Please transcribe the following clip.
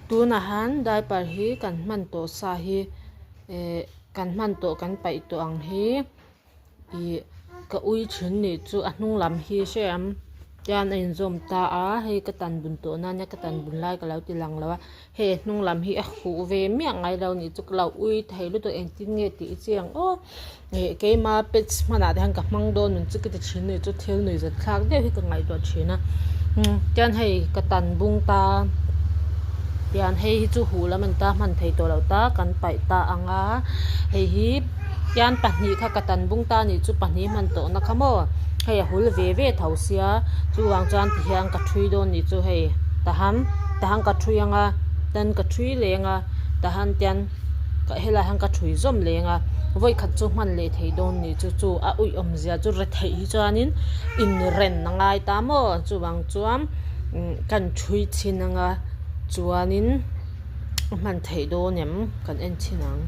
Tunah han diaper hi kan hman tawh sa hi eh kan hman tawh kan paih tawh ang hi ih ka ui thin nih chu a hnung lam hi hre ang tian a inzawm ta a hei ka tan bun tawh na ania ka tan bun lai ka lo ti lang lo a hei a hnung lam hi a huh ve miah ngai lo nih chu ka lo ui thei lutuk engtin nge tih i chiang aw ih keima pets hmanah te hian ka hmang dawn nun chu ka ti thin nih chu thil nuih zat thlak deuh hi ka ngaihtuah thin a tian hei ka tan bung ta tian hei hi chu huh lam a ni ta hman thei tawh loh ta kan paih ta ang a hei hi tian pahnih kha ka tan bung ta nih chu pahnih hman tawh na kha maw hei a hul ve ve tho sia chuvang chuan tihian ka thui dawn nih chu hei tahan tahan ka thui ang a tan ka thui leng a tahan tian helai hian ka thui zawm leng a vawikhat chu hman leh thei dawn nih chu chu a uih awmzia chu re theih hi chuanin inren a ngai ta maw chuvang chuan kan thui chhin ang a chuanin a hman theih dawn em kan en chhin ang.